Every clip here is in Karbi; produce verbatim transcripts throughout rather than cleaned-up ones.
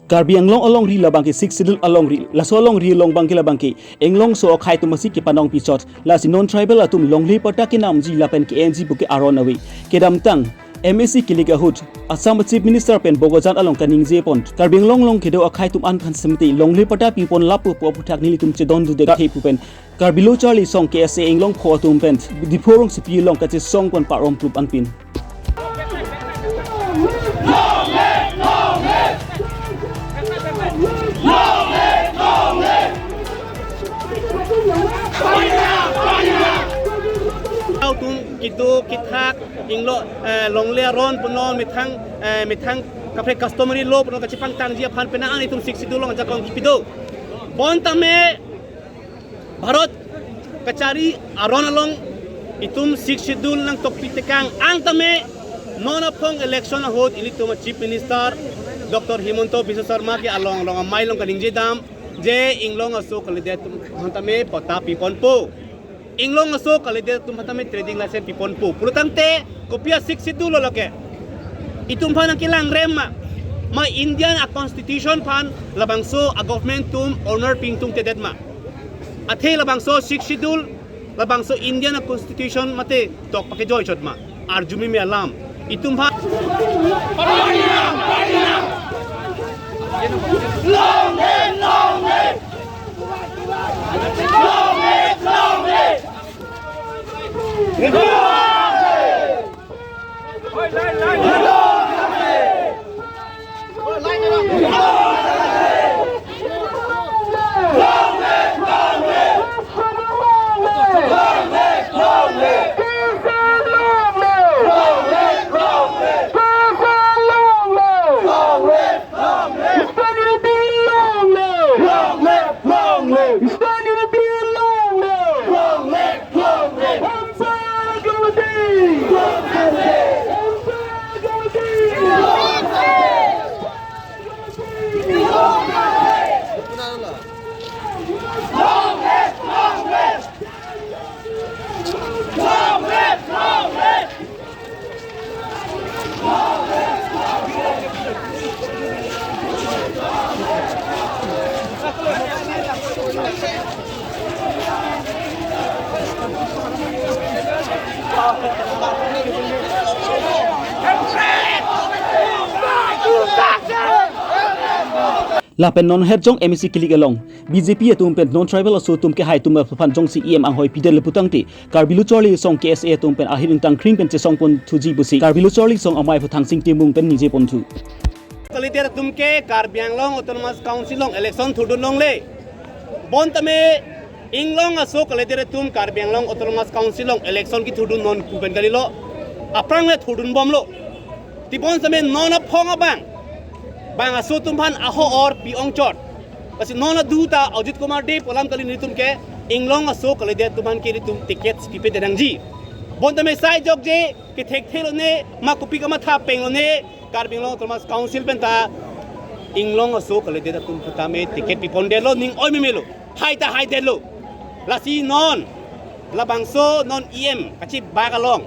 Karbi Anglong alongri labangke Sixth Schedule alongri. Laso alongri along abangke labangke Inglongso akhei atum asi kepanong pichot. Lasi non-tribal atum longle patta kenamji lapen ke-enji puke aron ave. Kedamtang M A C kilik ahut Assam Chief Minister pen Bokajan along kaningje pon, Karbi Anglong along kedo akhei atum an aphan semte longle patta pipon lapu pu aphuthak nelitum chedondunde kathe pu pen Karbi Lo Charli Asong K S A Inglongpho atum pen Diphu rongsopi along kachesong pon parom trup anpin. Atum kedo kethak inglo, eh, longle aron punon methang, eh, methang kaprek customary law punon kachepangtangji aphan penang an itum Sixth Schedule along ajakong kipi do. Bonta me Bharat kachari aron along itum Sixth Schedule nangtokpi tekang ang tame non aphong election ahut ilitum a Chief Minister Doctor Himanta Biswa Sarma ke along along amei along kaningje dam je Inglongso kalidet atum aphan tame patta piponpo. Inglongso kalidet atum aphan tame trading license piponpo. Pulotangte kopi a Sixth Schedule lo lake? Itum aphan nangkelang rem ma? Ma Indian a constitution aphan labangso a government atum honor pi ingtungtedet ma? Athe labangso Sixth Schedule, labangso Indian a constitution mate tok pakejoi chot ma? Arjumi me alam. Itum aphan Lapen non Herjong M A C kilik along B J P atum pen non-tribal aso atum kehai atum aphan jongsi E M anghoi pidet le putangte Karbi Lo Charli Asong K S A atum pen ahir ingtangkring pen chesong pon thuji pusi Karbi Lo Charli Asong amei aphu Thangsing Timung pen ningje pon thu. Kalidet atum ke Karbi Anglong Autonomous Council along election thurdun longle. Bonta me Inglongso kalidet atum Karbi Anglong Autonomous Council along election kethurdun non pu pen kalilo. Aphrang le thurdun bomlo. Tebonta me non aphong abang bang aso atum aphan aho-or pi-ong chot. Lasi non adu ta Ajit Kumar Dey pu alam kali nelitum ke Inglongso kalidet atum aphan ke nelitum ticket pipedet nangji. Bonta me sai jokje kethekthe lone ma kopi kamatha peng lone Karbi Anglong Autonomous Council pen ta Inglongso kalidet atum aphan tame ticket pipondetlo, ning oi memelo. Hai ta haidetlo. Lasi non labangso non E M kachibak along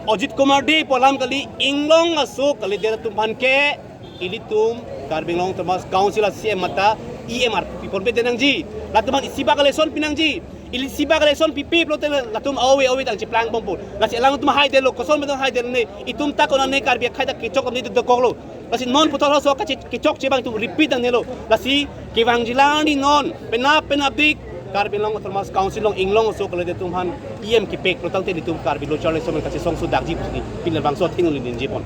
Ajit Kumar Dey pu alam kali Inglongso kalidet atum aphan ke ilitum Karbi Anglong Autonomous Council a C E M mate E M arpu piponpedet nangji. Latum aphan isibak election pi nangji. Ili isibak election pipe pulote latum awe awe tang cheplang bompo. Lasi alangtum haidetlo, koson beton haidetlo ne, itum ta konane Karbi akhei ta kechok amni dokoklo. Lasi non puthot laso kache-, kechokche abang itum repeat nangnelo. Lasi kevangji lang arni non penap penapdik Karbi Anglong Autonomous Council along Inglongso kalidet atum aphan E M kepek pulotangte nelitum Karbi Lo Charli Asong kachesong sudakji pusi pini labangso athe neli ningje pon.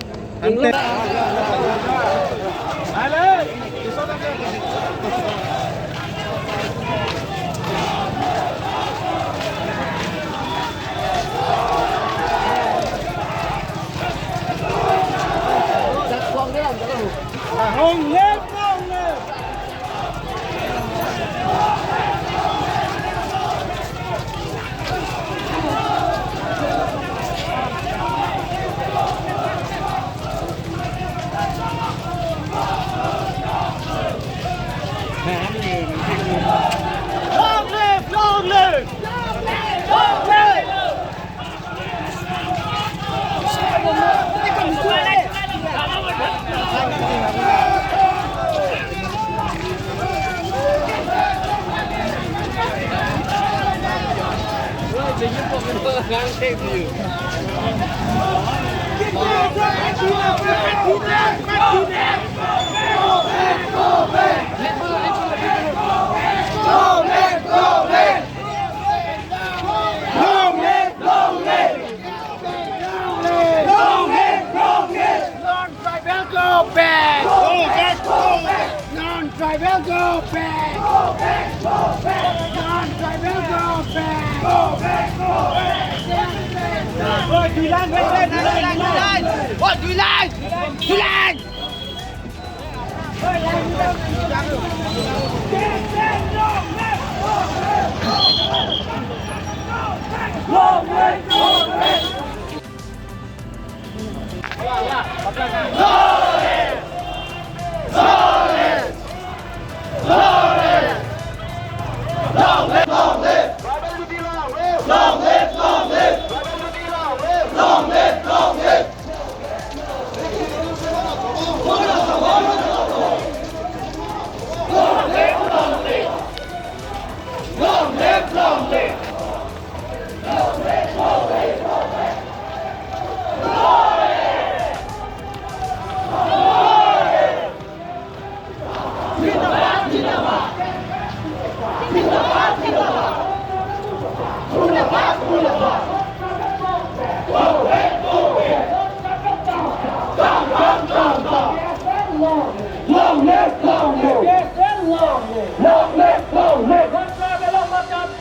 Long live! Long live! Same to you. Long live, long live! Long live, long live! Long live, long live! Non-tribal go back! Go back, go back! Non-tribal go back! Go back, go back! Non-tribal go back! Go back, go back! Oi, duilang, duilang, duilang, duilang! Oi, duilang! Duilang! Long live, long live! Long live, long live!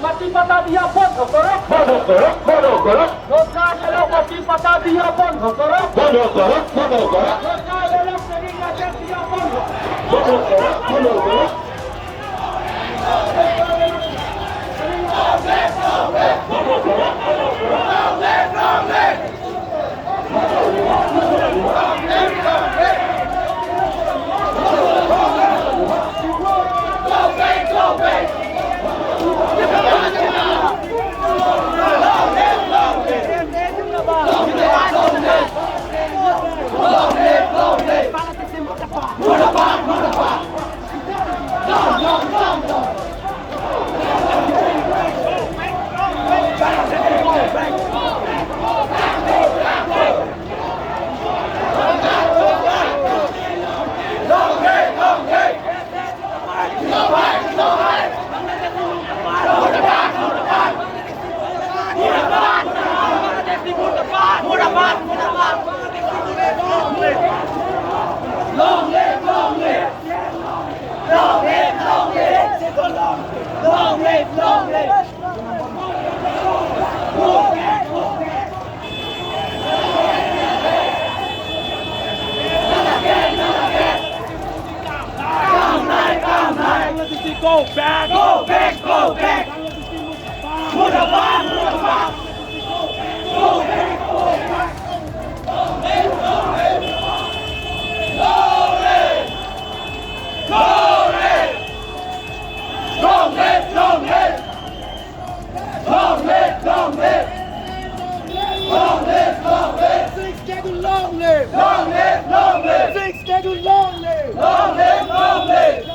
Mati pata diya bondho korok. Bondho korok, bondho korok. Lo-tribalrok mati pata diya bondho korok. Bondho korok, bondho korok. Lo-tribalrok training aja diya bondho. Bondho korok, bondho korok. Long live, long live! Long live, long live! Long live, long live! Go back! Go back! Go back! Murabad! Murabad! Long live! Long live! Long live! Long live! Long live! Long live! Long live! Sixth Schedule long live! Long live! Long live! Sixth Schedule long live! Long live! Long live!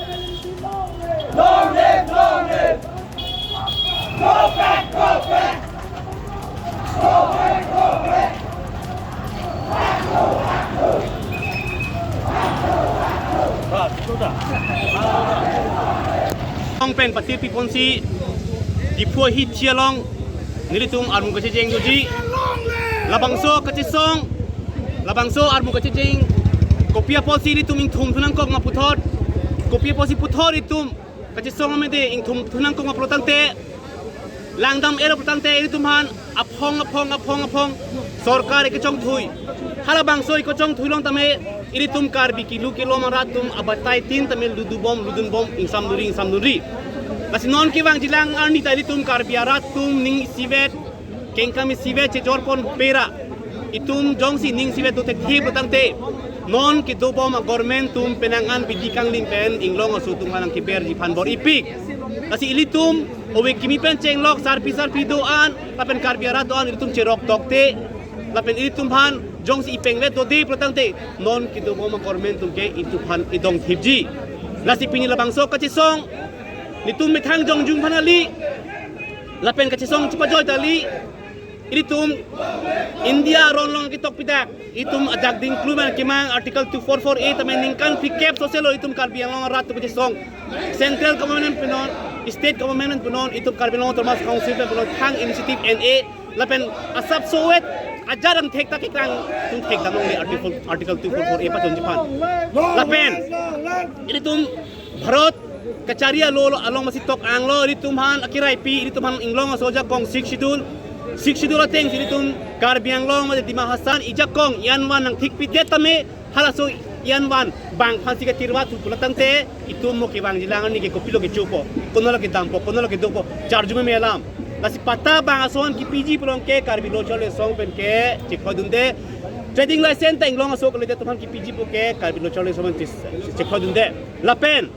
Long live! Long live! Go back! Go back! Go back! Go back! Long pen pasirpi ponsi Diphu ahithi along nelitum armu kachecheng doji. Labangso kachesong, labangso armu kachecheng kopi apotsi ilitum ingthum thu nangkok ma puthot, kopi apotsi puthot itum kachesong amede ingthum thu nangkok ma pulo tangte, langdam-et pulo tangte ilitum aphan aphong aphong aphong aphong sorkar ikechongthui. Halabangso ikechongthui along tame ilitum Karbi kelu kelom arat atum abatai tin tame ludubom ludunbom, ingsamdunri ingsamdunri. Lasi non kevangjilang arni ta ilitum Karbi arat atum ning isivet, kengkam isivet chechorponpe ra, itum jongsi ning isivet dothekthe pulo tangte, non kedobom a-government atum penang an bidi kanglim pen inglong aso atum aphan nangkeberji aphan bor-ipik. Lasi ilitum ove kimi pen chenglok sarpi sarpi do-an lapen Karbi arat do-an ilitum cherok tokte, lapen ilitum aphan jongsi ipengvet dode pulo tangte, non kedobom a-government atum ke itum aphan idong thipji. Lasi pini labangso kachesong, nelitum methang jongjung aphan kali, lapen kachesong chepajoi ta kali, Ilitum India aron along ketok pidak, itum ajak dingklum an kemang Article two four four A tame ningkan phlikep soselo itum Karbi Anglong arat atum kachesong. Central government punon, state government punon, itum Karbi Anglong Autonomous Council punon thang initiative N A lapen asap sowet ajar angthek ta kekrang tum thek damlongle Article, Article two four four A pachunji aphan. Lapen ilitum Bharat kachari alo along masi tok anglo, ilitum aphan akiraipi, ilitum aphan inglong aso ajakong Sixth Schedule, Sixth Schedule ateng si ilitum Karbi Anglong mate Dima Hasao ijakong ian van nangthikpidet tame halaso ian van bang aphansi katirwa thu pulo tangte itum mo kevangjilang arni ke kopilo kechopo, konolo kedampo, konolo kedokpo, charju meme alam. Lasi patta bang ason kipiji pulo ke Karbi Lo Charli Asong pen ke chikhodunde. Trading license ta inglong aso kalidet atum aphan kipiji pu ke Karbi Lo Charli Asong pen chis-, chikhodunde. Lapen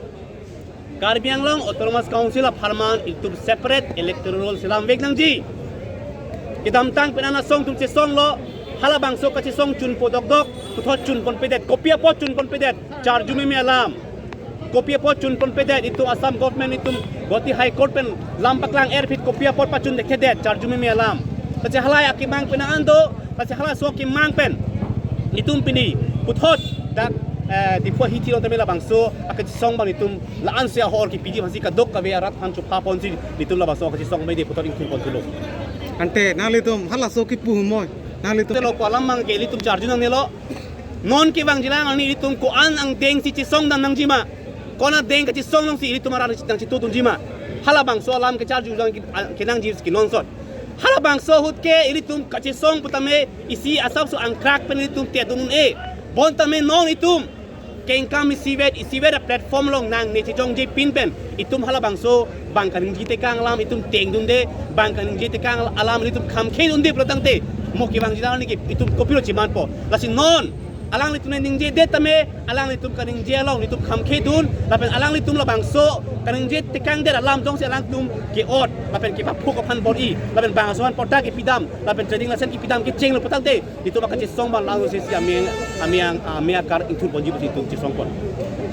Karbi Anglong Autonomous Council apharman itum separate electoral roll selam vek nangji. Kedamtang pen an asong atum chesonglo, halabangso kachesong chunpo dokdok, puthot chunponpedet, kopi apot chunponpedet, charju meme alam. Kopi apot chunponpedet, itum Assam government itum Guwahati High Court pen lam paklang erphit kopi apot pachun dekhedet, charju meme alam. Lasi halai akemang pen an do, lasi halaso akemang pen itum pini puthot dak, eh, Diphu ahithi along tame labangso akachesong bang itum la-ansi ahor kipiji aphansi kadokave arat aphan chupha ponsi itum labangso akachesong mede puthot ingthurpon thulo. Ante nanglitum halaso kipu humoi, nanglitum telo ko alam mang ke ilitum charju nangnelo. Non kevangjilang arni ilitum ko-an angdengsi chesong dam nangjima, ko-an angdeng kachesong alongsi ilitum arat nangchitudunjima. Halabangso alam kecharju lang ki-, a-, kenangji kelongson. Halabangso ahut ke ilitum kachesong putame isi asapso angkrak pen ilitum tedun un-e. Bontame non itum kengkam isivet, isivet aplatform along nangne chejongje pin pen itum halabangso bang kaningje tekang alam itum tengdunde, bang kaningje tekang alam itum khamkhedunde pulo tangte mo kevangjilang arni ke itum kopilo chimanpo. Lasi non alanglitum ningjedet tame alanglitum kaningje along itum khamkhedun, lapen alanglitum labangso kaningje tekangdet alam jongsi alangtum ke-ot lapen kepaphuk aphan bor-i, lapen bang aso aphan patta kepidam, lapen trading license kepidam kechenglo pulo tangte itum akachesong bang lang sesi ameng, ameng, ameng akar ingthurponji pusi itum chesongpon.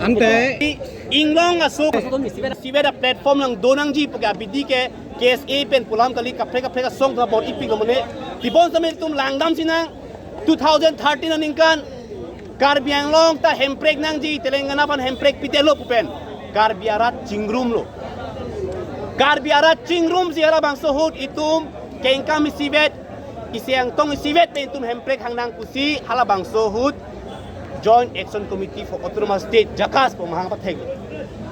Ante inglong aso isivet aplatform lang do nangji pu ke abidi ke K S A pen pu alam kali, kaprek kaprek asong ta bor-ipiklo mane. Tebonsetame itum langdamsi nang, two thousand thirteen aningkan Karbi Anglong ta hemprek nangji, Telangana aphan hemprekpidetlo pu pen Karbi arat chingrumlo. Karbi arat chingrumsi halabangso ahut itum kengkam isivet, isi angtong isivet pen itum hemprek hang nang pusi halabangso ahut Joint Action Committee for Autonomous State, JACAS pu amahang patheklo.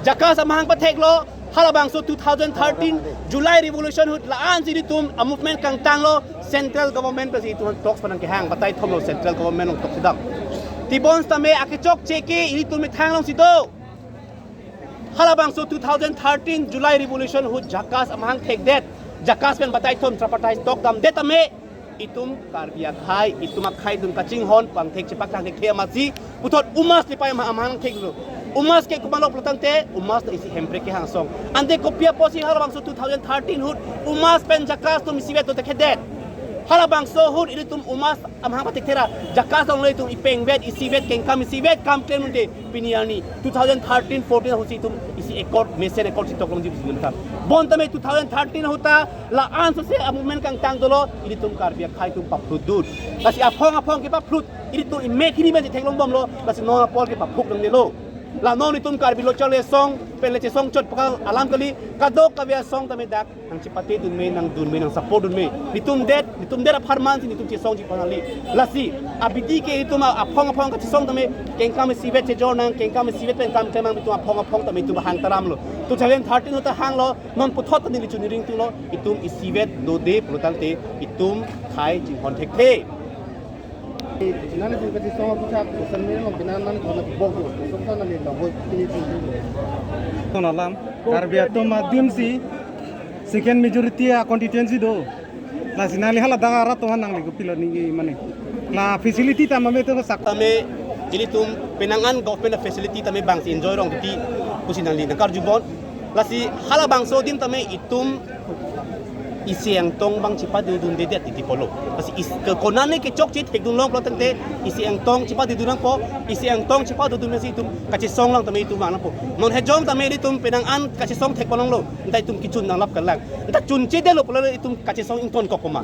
JACAS amahang patheklo, halabangso two thousand thirteen July Revolution ahut la-ansi itum a-movement kangtanglo, central government pensi itum talks pen nangkehang, batai thomlo central government along talks dam. Tebonsetame akechokche ke ilitum methang alongsi do. Halabangso two thousand thirteen July Revolution ahut JACAS amahang thekdet, JACAS pen batai thom tripartite talk damdet tame itum Karbi akhei, itum akhei itum kachinghon pangthek chepaklangthekthe amatsi puthot UMAS lepai amahang theklo. UMAS ke komatlo pulo tangte UMAS ta isi hemprek kehang asong. Ante kopi apotsi halabangso two thousand thirteen ahut UMAS pen JACAS atum isivet dotekhedet? Halabangso ahut ilitum UMAS amahang pathekthera, JACAS along le itum ipengvet, isivet, kengkam isivet kam klemdunde. Pini arni two thousand thirteen fourteen ahutsi itum isi accord, mesen accord si toklongji pusi itum than. Bontame two thousand thirteen ahut ta la-an sose a-movement kangtang dolo, ilitum Karbi akhei atum paphlutdun. Lasi aphong aphong kepaphlutji itum imek hini pen si theklongbomlo, lasi non apor kepaphuk nangnelo. La non itum Karbi Lo Charli Asong pen le chesong chot pakal alam kali, kadokave asong tame dak nangchepatedunme, nangdunme, nangsupport dunme. Itum det, itum det apharmansi itum chesongji pon kali. Lasi abidi ke itum aphong aphong kachesong tame kengkam isivet chejor nang, kengkam isivet pen kam klemang itum aphong aphong tame itum hang taramlo. Two thousand thirteen ahut ta hanglo, non puthot ta neli chuningri thulo, itum isivet dode pulo tangte itum akhei chinghon thekthe. Nangli itum kachesong aputhak social media along kenan nangli thona bok do. Sok ta nangli tangho pini pini. Ton alam, Karbi atum adimsi second majority a-constituency do. Lasi nangli hala dak arat atum aphan nangli kopilo ningje mane. La facility tame atum sak tame ilitum penang an government facility tame bangsi enjoy rong titi pusi nangli nangkarjubom. Lasi halabangso adim tame itum isi angtong bang chepadodundedet titi pulo. Lasi is, ke konane kechokche thekdunlong pulo tangte isi angtong chepadodun nangpo, isi angtong chepadodunsi itum kachesong lang tame itum vang nangpo. Non hejong tame ilitum penang an kachesong thekponlonglo, anta itum kechun nanglap kelang. Anta chunchedetlo pulo itum kachesong ingtonkokpo ma.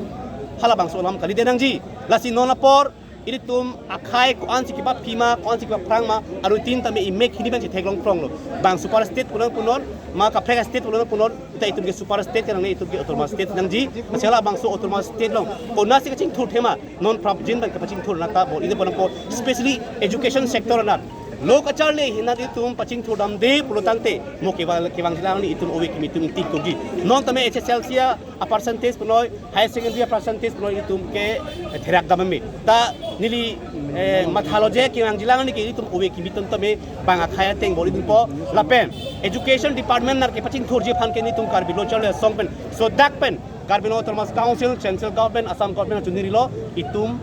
Halabangso alam kalite nangji. Lasi non apor ilitum akhei ko-ansi kepaphi ma, ko-ansi kepaphrang ma, arutin tame imek hini bang si theklong phronglo. Bang super state punon punon, ma kaprek state punon punon, ta itum ke super state ke nangne, itum ke autonomous state nangji. Lasi halabangso autonomous state along konatsi kachingthur thema, non prapjin bang kepachingthur nata bor ini ponang po, especially education sector anat. Lo kacharli hinat itum pachingthur damde pulo tangte, mo kevang, kevangjilang ni itum ove kimi atum ingti kogi. Non tame H S L C a, a percentage punoi, higher secondary a percentage punoi itum ke therak dam me. Ta neli, eh, mathalo je kevangjilang ni ke itum ove kimi atum tame bang akhei ateng bor itum po lapen education department nar kepachingthurji aphan ke nitum Karbi Lo Charli Asong pen, sodak pen, Karbi Anglong Autonomous Council, Central Government, Assam Government achunirilo, itum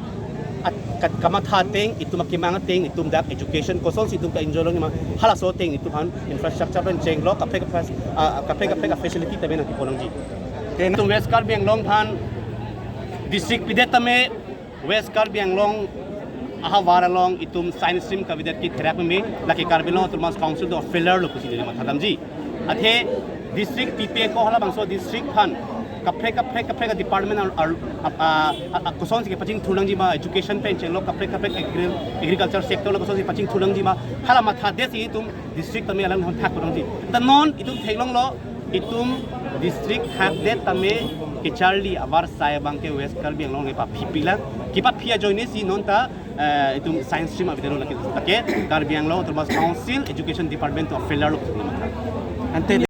at-, kat-, kamatha ateng, itum akemang ateng, itum dak education kosonsi itum ka-enjoy longjima, halaso ateng itum aphan infrastructure pen chenglo, kaprek kaprek, ah, kaprek kaprek facility tame nangkepo nangji. Itum West Karbi Anglong aphan district pidet tame West Karbi Anglong ahavar along itum science stream kavedet ke therak me, lake Karbi Anglong Autonomous Council do failure lo pusi neli matha damji. Athe district pipe ko halabangso district aphan kaprek kaprek kaprek department ar, ar, a, a, a, kosonsi kepachingthur nangji ma, education pen chenglo, kaprek kaprek agri-, agriculture sector lo kosonsi pachingthur nangji ma, hala mathadetsi itum district tame alang hon thak nangji. Ta non itum theklonglo, itum district thakdet tame kecharli avarsai abang ke West Karbi Anglong le paphi pilang. Kepaphi ajoinesi non ta, eh, itum science stream avedetlo, lake, lake Karbi Anglong Autonomous Council Education Department do failure lo. Ante